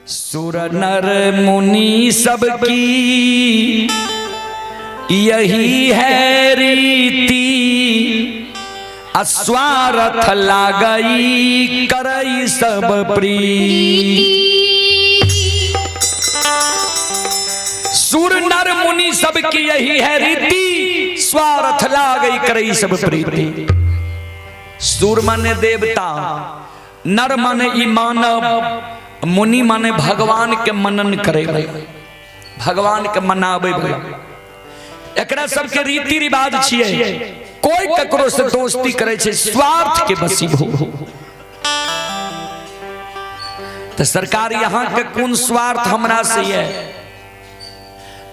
सुर नर मुनि सबकी यही है रीति, अस्वार्थ लागई करई सब प्रीति। सुर नर मुनि सबकी यही है रीति, स्वार्थ लागई करई सब प्रीति। सुर माने देवता, नर माने ई मानव, मुनि माने भगवान के मनन करे, भगवान के मनावे वाला। एकरा सबके रीति रिवाज छिए, कोई ककरो से दोस्ती करे छे स्वार्थ के बसीभू। तो सरकार यहाँ के कोन स्वार्थ हमरा से ये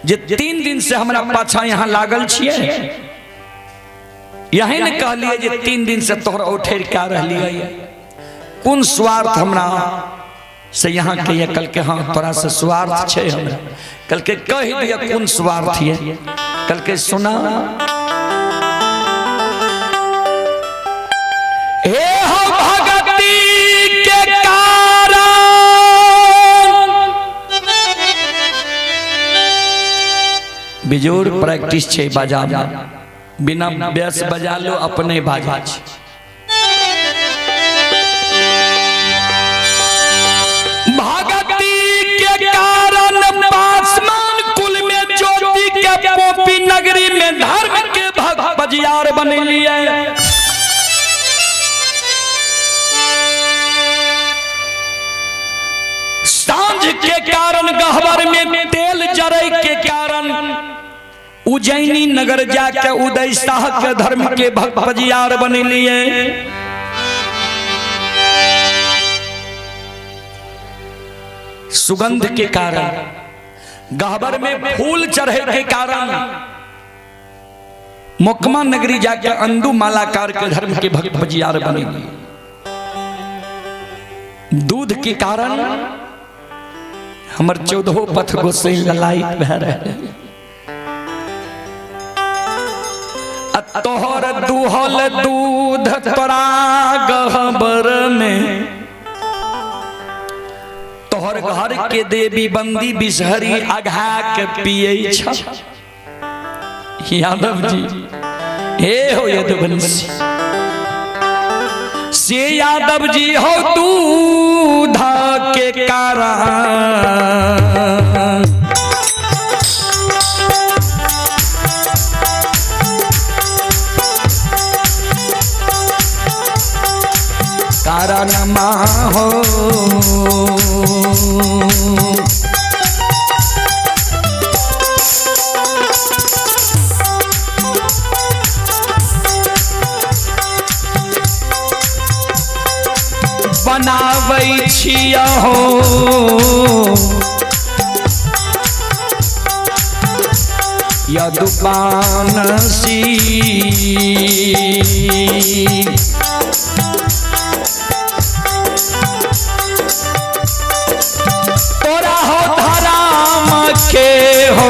जे 3 दिन से हमरा पाछा यहाँ लागल छिए, यही ने कहलिए जे 3 दिन से तोहर उठेर क्या रहलिए, कोन स्वार्थ हमरा से यहाँ के ये? कल के हाँ तोरा से स्वार्थ छे हमरा। कल के कह दिया कोन स्वार्थ ये? कल के सुना, हे हो भगती के कारण बिजोर प्रैक्टिस छे बाजा में, बिना बेस बजा लो अपने बाजा छे। भगती के कारण पासमान कुल में ज्योति के पोपी नगरी में धर्म के भक्त बजियार बन लिए। सांझ के कारण गहवर में तेल जरे के कारण उज्जैनी नगर जाके उदय शाह के धर्म के भक्त बजियार बन लिए। सुगंध के कारण गहबर में फूल चढ़े के कारण मोकमा नगरी जाके अंदू मालाकार के धर्म के भक्त बजियार बने। दूध के कारण हमर 14 पथ गोसै ललायत भए रहे। तोहर दुहल दूध तोरा गहबर में, तोहर घर के देवी बंदी बिसहरी अघा के पिए छ। यादव जी हे हो यदुवंशी से यादव जी हो दूध के कारण। कारण माँ हो बनाबै छिया हो यदुबानसी। तोरा हो धराम के हो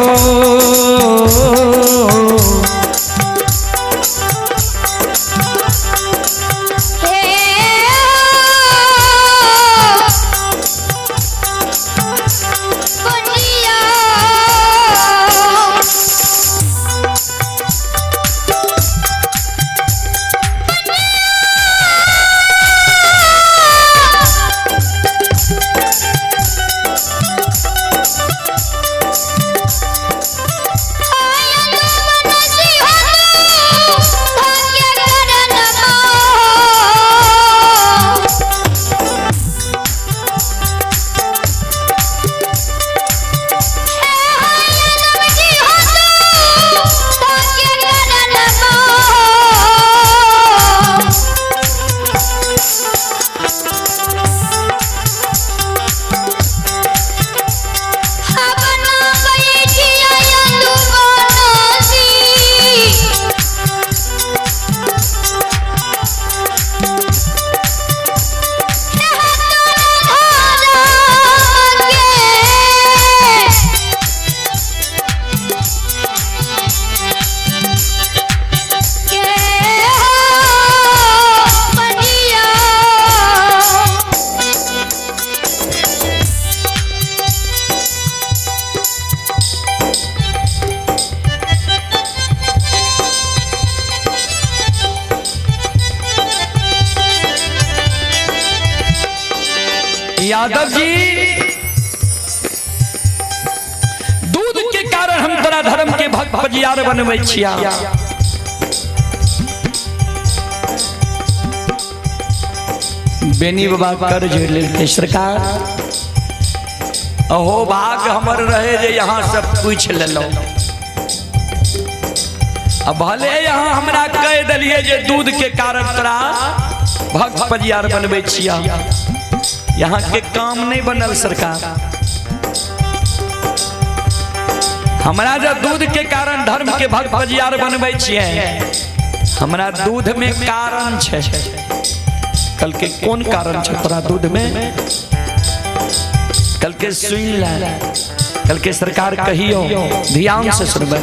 यादव जी, दूध के कारण हम तोरा धर्म के भक्त पजियार बनबै छिया। बेनी बाबा कर जोड़ लेलकै, सरकार अहो भाग हमर रहे जे यहाँ सब पूछ लेलहुँ। अब भले यहाँ हमरा कह दिलिए जे दूध के कारण तोरा भक्त पजियार बनबै छिया, यहाँ के काम नहीं बनल सरकार। हमरा जब दूध के कारण धर्म के भक्त पजियार बनबै छियै, हमरा दूध में कारण छै। कल के कौन कारण छै तोरा दूध में? कल के सुन ले, कल के सरकार कहियो ध्यान से सुनबै।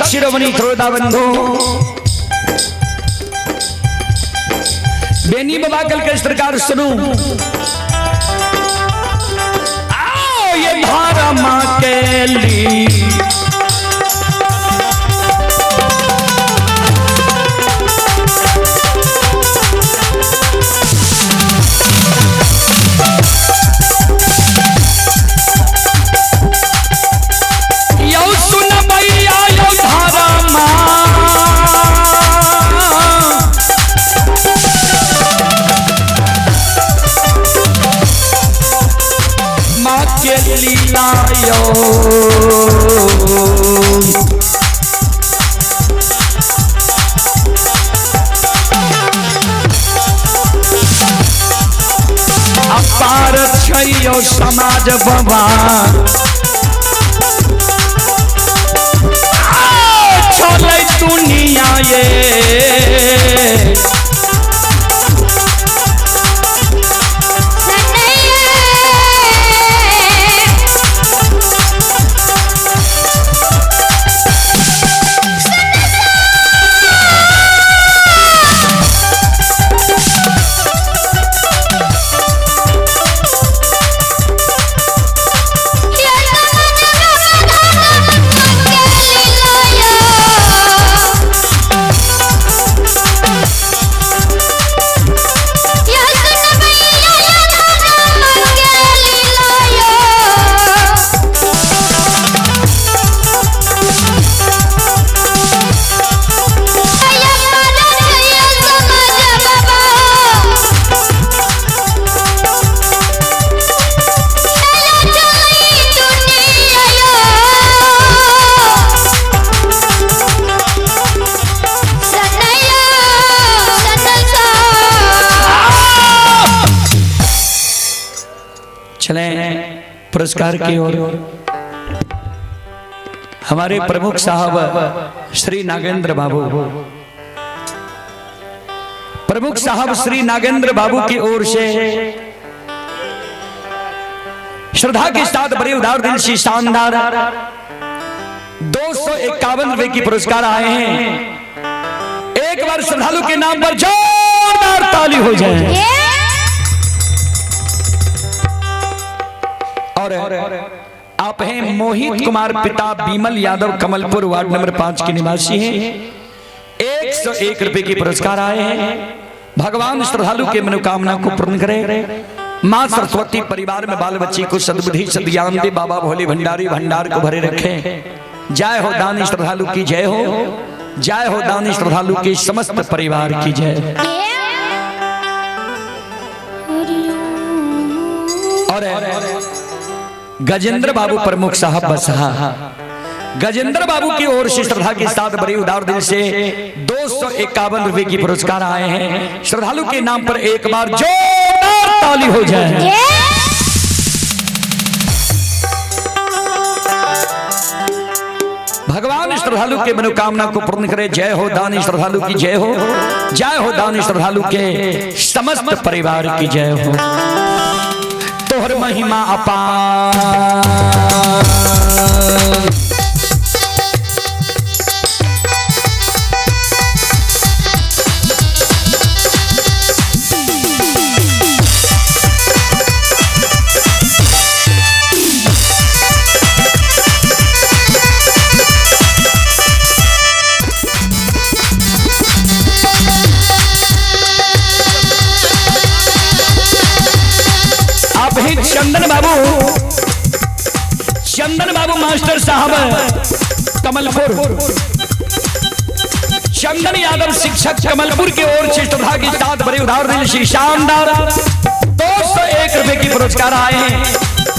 शिरोमणि श्रोता बंधु, बेनी बाबा कल के सरकार सुनू। आओ ये धारा माँ के ली अपार छैयो समाज बाबा, चलै दुनिया ये। पुरस्कार की ओर हमारे प्रमुख साहब श्री नागेंद्र बाबू, प्रमुख साहब श्री नागेंद्र बाबू की ओर से श्रद्धा के साथ बड़े उदार दिल से शानदार 251 रुपए की पुरस्कार आए हैं। एक बार श्रद्धालु के नाम पर जोरदार ताली हो जाए। और आप हैं मोहित कुमार पिता बीमल यादव, कमलपुर वार्ड नंबर 5 के निवासी हैं। 101 रुपए की पुरस्कार आए हैं। भगवान श्रद्धालु के मनोकामना को पूर्ण करे। माँ सरस्वती परिवार में बाल बच्चे को सद्बुद्धि सद्ज्ञान दे। बाबा भोले भंडारी भंडार को भरे रखे। जय हो दानी श्रद्धालु की जय हो। जय हो दानी श्रद्धालु के समस्त परिवार की जय। और गजेंद्र बाबू प्रमुख साहब बसहा, गजेंद्र बाबू की ओर से श्रद्धा के साथ बड़े उदार दिल से 251 रुपए की पुरस्कार आए हैं। श्रद्धालु के नाम पर एक बार जोरदार ताली हो जाए। भगवान श्रद्धालु के मनोकामना को पूर्ण करे। जय हो दानी श्रद्धालु की जय हो। जय हो दानी श्रद्धालु के समस्त परिवार की जय हो। तोहर महिमा अपार। आप ही चंदन बाबू, चंदन बाबू मास्टर साहब कमलपुर, चंदन यादव शिक्षक कमलपुर की ओर से श्रद्धा के साथ बड़े उदार दिल से शानदार 201 रुपए की पुरस्कार आए हैं।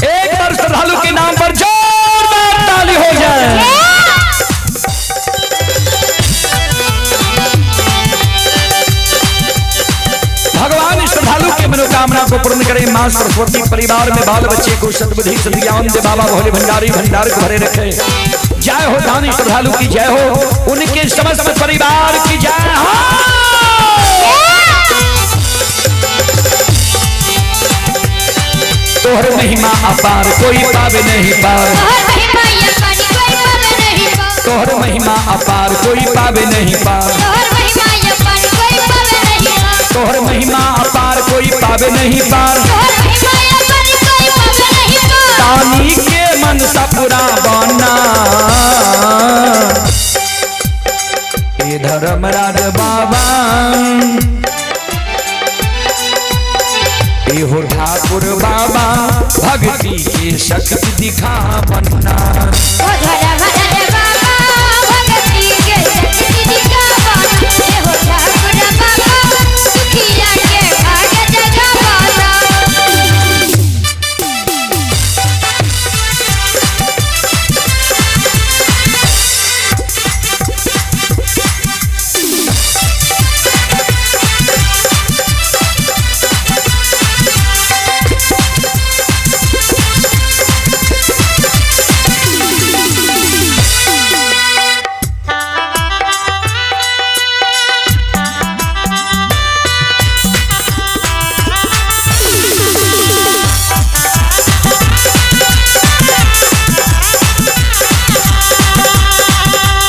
एक बार श्रद्धालु के नाम पर जोरदार ताली हो जाए। भगवान श्रद्धालु के मनोकामना को पूर्ण करें। मां सरस्वती परिवार में बाल बच्चे को सद्बुद्धि सद्ज्ञान दे। बाबा भोले भंडारी भंडार को भरे रखे। जय हो दानी श्रद्धालु की जय हो, उनके समस्त परिवार की जय हो। तोहर महिमा अपार कोई पावे नहीं पार। तोहर महिमा अपार कोई पावे नहीं पार। तोहर महिमा अपार कोई पावे नहीं पार। तानी के मन सपुरा बना ए धर्मराज बाबा, ए हो ठाकुर बाबा, भक्ति के शक्ति दिखा बना।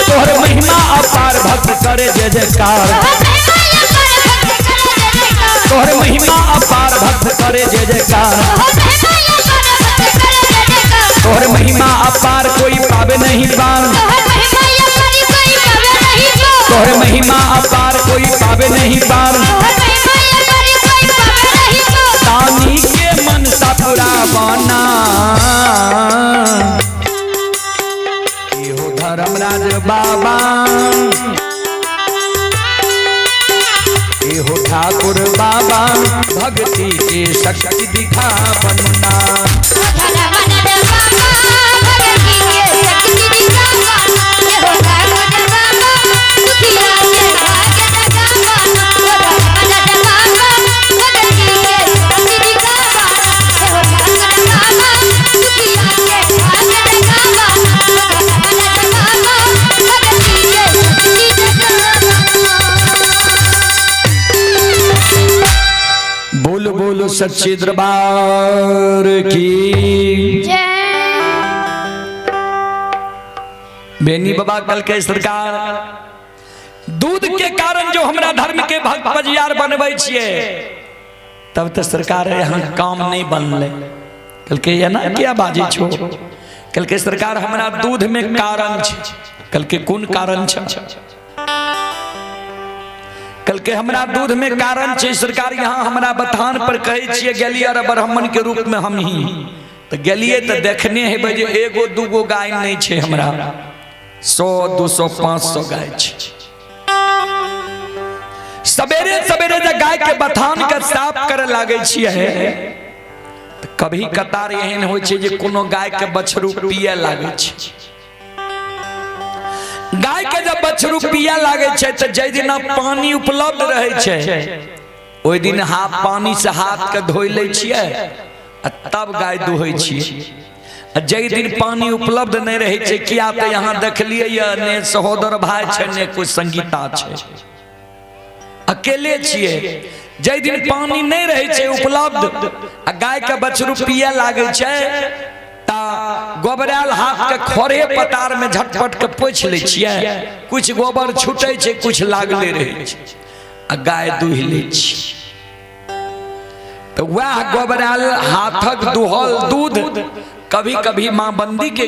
तोहर महिमा अपार भक्त करे जय जयकार। तोहर महिमा अपार भक्त करे जय जयकार। तोहर महिमा अपार कोई पावे नहीं पार। तोहर महिमा अपार कोई पावे नहीं पार। तानी के मन सपुरा बना एहो धर्मराज बाबा, एहो ठाकुर बाबा, भक्ति के शक्ति दिखा बना। बोलो बोलो सच्चे दरबार की जय। बेनी बाबा कल के सरकार दूध के कारण जो हमरा धर्म के भक्त बजियार बनबै छियै, तब तो सरकार यहाँ काम नहीं बनले। कल के ये ना क्या बाजे छो, कल के सरकार हमरा दूध में कारण छे। कल के कोन कारण छे? कहलकै हमरा दूध में कारण छै सरकार, यहाँ हमरा बथान पर कहै छियै गेलियै रे ब्राह्मण के रूप में हम ही तऽ गेलियै तऽ देखने हेबै जे एगो दूगो गाय नहि छै, हमरा 100 200 500 गाय छै। सवेरे सवेरे जे गाय के बथान के साफ करे लागै छियै तऽ कभी कतार एहन होइ छै जे कोनो गाय के बछरू पिए लागै छै। गाय के जब बछरू पिए लागै छै तऽ जाहि दिना पानी उपलब्ध रहै छै ओहि दिन हाथ पानी से हाथ के धोइ लै छियै आ तब गाय दुहै छियै। आ जाहि दिन पानी उपलब्ध नहि रहै छै, किया तऽ यहाँ देखलियै यऽ ने सहोदर भाय छै ने कोइ संगीता छै, अकेले छियै। जाहि दिन पानी नहि रहै छै उपलब्ध आ गाय के बछरू पिए लागै छै ता गोबरायल हाथ के खड़े पतार में झटपट के पोछि लै छियै, कुछ गोबर छूटै छै कुछ लागले रहै छै आ गाय दुहि लै छियै। तऽ वएह गोबरायल हाथक दुहल दूध कभी कभी माँ बंदी के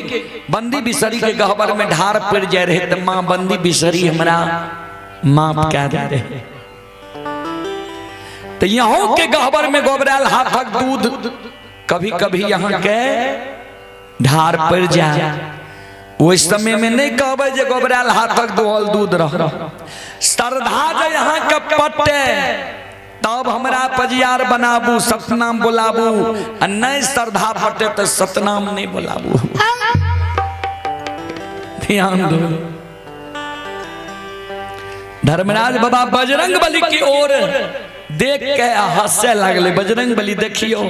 बंदी बिसरी के गहबर में ढार पड़ जाए रहे तऽ माँ बंदी बिसरी हमरा माफ कए दे रहे। तऽ यहाँ के गहबर में गोबरायल हाथक दूध कभी कभी यहाँ के ढार पड़ जाए। ओहि समय में नहीं कहबै जे गोबरायल हाथक दुहल दूध रह। श्रद्धा जे यहाँ के पटे तब हमरा पजियार बनाबू, सतनाम बोलाबू, आ नहीं श्रद्धा पटे तो सतनाम नहीं बोलाबू। ध्यान दो। धर्मराज बाबा बजरंग बली की ओर देख के हंसे लागले। बजरंग बली देखियो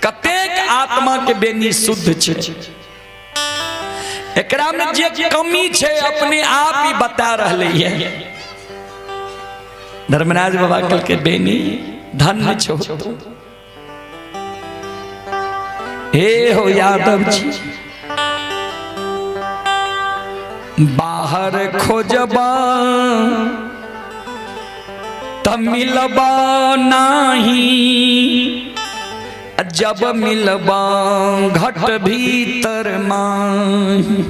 कतेक आत्मा के बेनी शुद्ध छै, एकरा में जे कमी छै अपने आप ही बता रहले है। धर्मराज बाबा कहलकै बेनी धन्य छो तू, हे हो यादव जी, बाहर खोजबा त मिलबा नाही, जब मिलबा घट भीतर माही।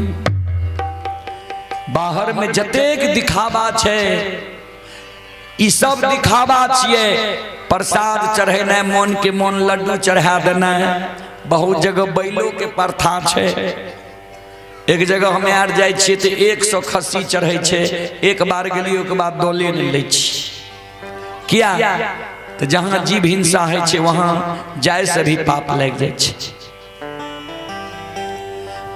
बाहर में जतेक दिखावा छै ई सब दिखावा छियै, प्रसाद चढ़ेनाइ, मन के मन लड्डू चढ़ा देनाइ। बहुत जगह बैलो के प्रथा छै। एक जगह हम आर जाइ छियै तऽ 100 खस्सी चढ़ै छै। एक बार गेलियै ओहिके बाद दले नहि लै छी। किया तऽ जहाँ जीव हिंसा होइ छै वहाँ जाइ से भी पाप लागि जाइ छै।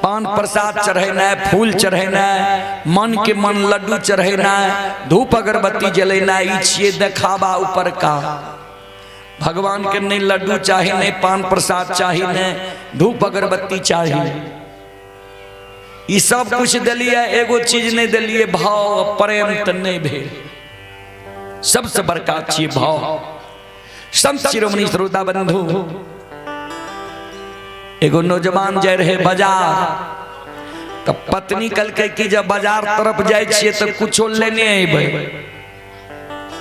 पान प्रसाद चढ़ेनाइ, फूल चढ़ेनाइ, मन के मन लड्डू चढ़ेनाइ, धूप अगरबत्ती जलेनाइ, ई छियै देखावा ऊपर का। भगवान के नहीं लड्डू चाही, नहीं पान प्रसाद चाही, नहीं धूप अगरबत्ती चाही। ई सब कुछ देलियै, एगो चीज नहीं देलियै, भाव प्रेम तऽ नहीं भेल। सबसे बड़का छियै भाव। संत शिरोमणि श्रोता बंधु, एगो नौजवान जाय रहे बाजार, तऽ पत्नी कहलकै कि जब बाजार तरफ जाइ छियै तऽ कुछो लेने अयबै।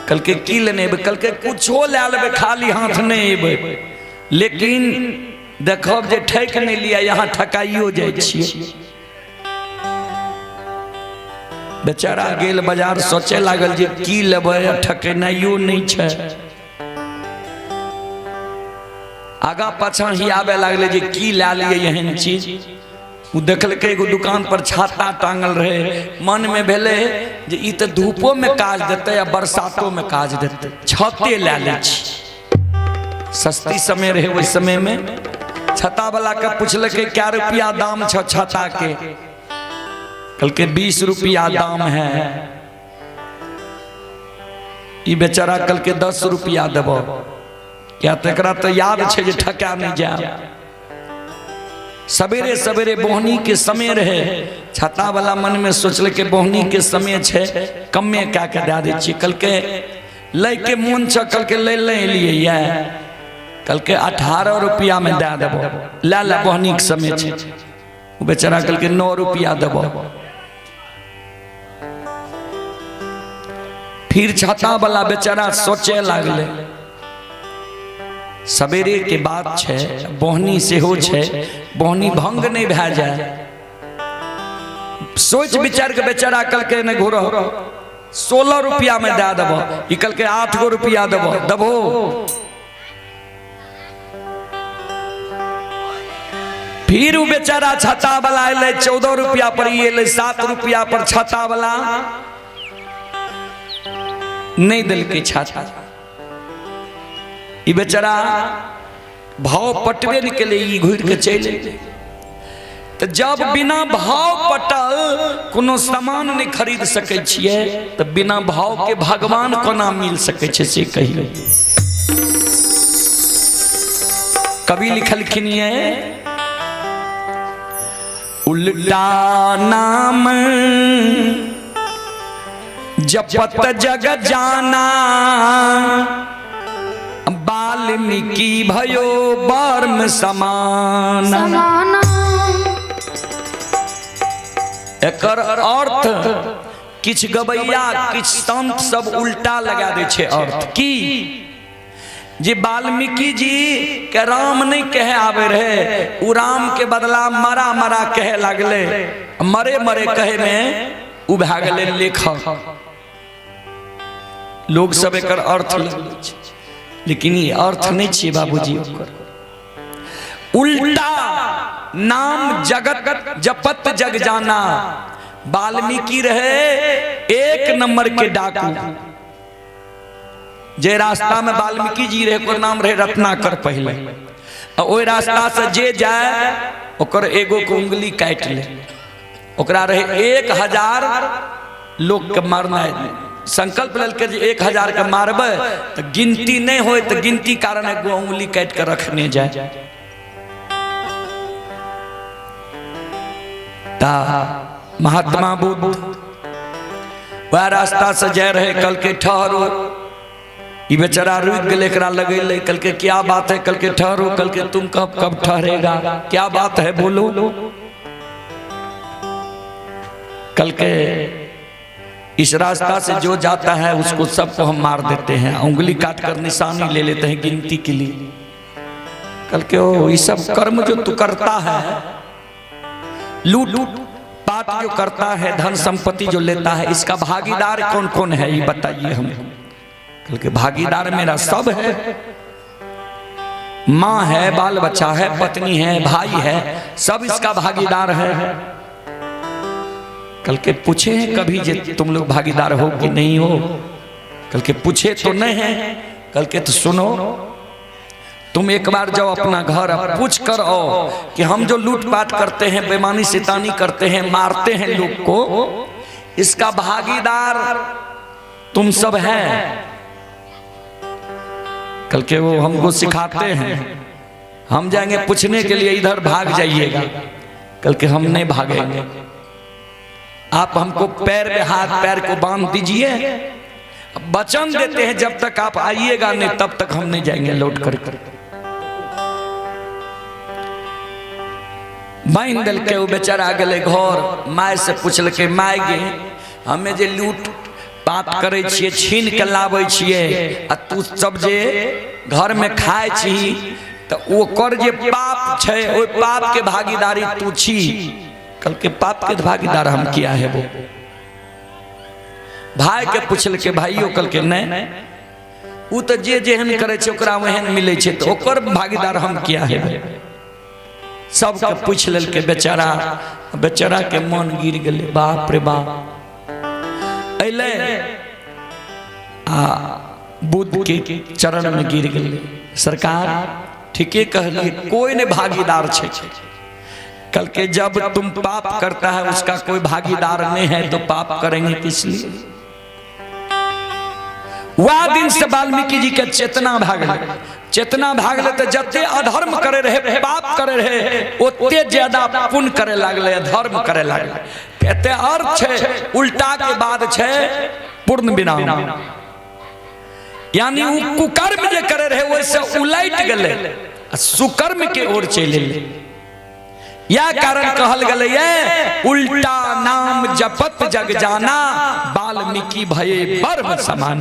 कहलकै की लेने अयबै? कहलकै कुछो लए लेबै, खाली हाथ नहि अयबै, लेकिन देखब जे ठकि नहि लिअ, यहाँ ठकाइयो जाइ छियै। बेचारा गेल बाजार, सोचे लागल जे की लेबै, ठकेनाइयो नहि छै। आगा पाछा ही आबे लागले जे की लए लियै एहन चीज। ओ देखलकै एगो दुकान पर छाता टांगल रहे, मन में भेलै जे ई तऽ धूपो में काज देतै आ बरसातो में काज देतै, छते लए लै छी। सस्ती समय रहे ओहि समय में। छता वाला के पुछलकै क्या रुपया दाम छ छता के? कहलकै 20 रुपया दाम है। ई बेचारा कहलकै 10 रुपया देबो, क्या तऽ एकरा तऽ याद छै जे ठका नहि जायब। सवेरे सवेरे बोहनी के समय रहे, छता वाला मन में सोचलकै बोहनी के समय छै, कमे कए के दए दै छियै। कहलकै लै के मोन छ? कहलकै लै लै एलियै ये। कहलकै 18 रुपया में दए देबो, लै ले, बोहनी के समय छै। ओ बेचारा कहलकै 9 रुपया देबो। फिर छता वाला बेचारा सोचे लागले, सवेरे के बात छै, बोहनी सेहो छै, बोहनी भंग नहीं भए जाए। सोच विचार के बेचारा कहलकै नहि घुरो, 16 रुपया में दए देबो। ई कहलकै 8 गो रुपया देबो, देबो। फिर उ बेचारा छाता वाला एलै 14 रुपया पर, ई एलै 7 रुपया पर, छाता वाला नहीं देलकै छाता। ई बेचारा भाव पटबे नहीं केलै, ई घुरि के चलि एलै। तऽ जब बिना भाव पटल कोनो सामान नहि खरीद सकै छियै तऽ बिना भाव के भगवान कोना मिल सकै छै से कहियौ। कवि लिखलखिन ये उल्टा नाम जपत जग जाना, वाल्मीकि भयो बर्म समान। एकर अर्थ किछ गवैया किछ संत सब उल्टा लगा दै छै अर्थ की जे वाल्मीकि जी के राम नहीं कहे आवे रहे, उ राम के बदला मरा मरा कहे लागले, मरे मरे कहे में उ भए गेलै लेखक। लोग सब एकर अर्थ लगबै छै, लेकिन ई अर्थ नहीं छियै बाबूजी ओकर। उल्टा नाम जगत जपत जग जाना, वाल्मीकि रहे एक नंबर के डाकू। जे रास्ता में वाल्मीकि जी रहे ओकर नाम रहे रत्नाकर पहले, आ ओहि रास्ता से जे जाए ओकर एगो के उंगली काटि ले। ओकरा रहे 1000 लोग के मारना, संकल्प लेलकै जे 1000 के मारबै तऽ गिनती नहीं होय, तऽ गिनती कारण एगो उंगली काटि के रखने जाए। ता महात्मा बुद्ध वह रास्ता से जाए रहे, कल के ठहरो, ई बेचारा रुक गेलै, एकरा लगेलै, कल के क्या बात है, कल के ठहरो, कल के तुम कब कब ठहरेगा, क्या बात है बोलो। कल के इस रास्ता से जो जाता है उसको सबको हम मार देते हैं, उंगली काट कर निशानी ले लेते हैं गिनती के लिए। कल के ओ ये सब कर्म जो तू करता है, लूट पाट जो करता है, धन संपत्ति जो लेता है, इसका भागीदार कौन कौन है ये बताइए हम। कल के भागीदार मेरा सब है, माँ है, बाल बच्चा है, पत्नी है, भाई है, सब इसका भागीदार है। कल के पूछे हैं कभी जे तुम लोग भागीदार हो कि नहीं हो? कल के पूछे तो नहीं है। कल के तो सुनो, तुम एक बार जाओ अपना घर, अब पूछ कर आओ कि हम जो लूटपाट करते हैं, बेमानी शैतानी करते हैं, मारते हैं लोग को, इसका भागीदार तुम सब हैं। कल के वो हमको सिखाते हैं, हम जाएंगे पूछने के लिए, इधर भाग जाइएगा। कल के हम नहीं भागेंगे, आप हमको पैर में हाथ पैर को बांध दीजिए, वचन देते हैं जब तक आप आइएगा नहीं तब तक हम नहीं जाएंगे लौट कर। बांध देलकै, ओ बेचारा गेलै घर, my से पूछलकै, my गे हमें जे लूट पात करै छियै, छीन के लाबै छियै, आ तू सब जे घर में खाय छी तऽ ओकर जे पाप छै ओहि पाप के भागीदारी तू छी। कल के पाप के भागीदार हम किया हेबो? भाई के पूछलकै, भाइयो कल के नहीं, उ तऽ जे जेहन करै छै ओकरा ओहन मिलै छै, तऽ ओकर भागीदार हम किया हेबै? सबके पूछि लेलकै बेचारा, बेचारा के मन गिर गेलै, बाप रे बाप। अयलै आ बुद्ध के चरण में गिर गेलै, सरकार ठीके कहलिए, कोई नहीं भागीदार छै। कल के जब तुम पाप करता है उसका कोई भागीदार नहीं है तो पाप करेंगे किस लिए? वह दिन से वाल्मीकि जी के चेतना भागल, चेतना भागल तो जते अधर्म करे रहे, पाप करे रहे, ओते ज्यादा पुण्य करे लागले, अधर्म करे लागले। एते अर्थ छै उल्टा के बाद छै पूर्ण विराम, यानी उ कुकर्म जे करे रहे ओइसे उलट गेलै आ सुकर्म के ओर चलि एलै। यह कारण कहल गेलै ये उल्टा नाम जपत जग जाना, वाल्मीकि भये बर्म समान।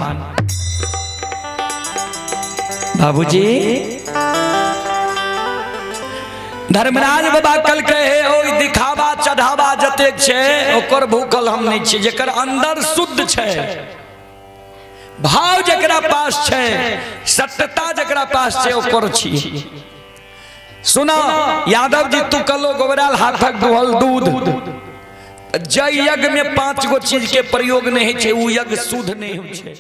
बाबूजी धर्मराज बाबा कल कहे ओ दिखावा चढ़ावा जते छै ओकर भूखल हम नहि छियै। जकर अंदर शुद्ध छै, भाव जकरा पास छै, सत्यता जकरा पास छै, ओकर छियै। सुना यादव जी, तू कलो गोबराल हाथक दुहल दूध। जय यज्ञ में 5 गो चीज के प्रयोग नहीं छै, उ यज्ञ शुद्ध नहीं होइ छै।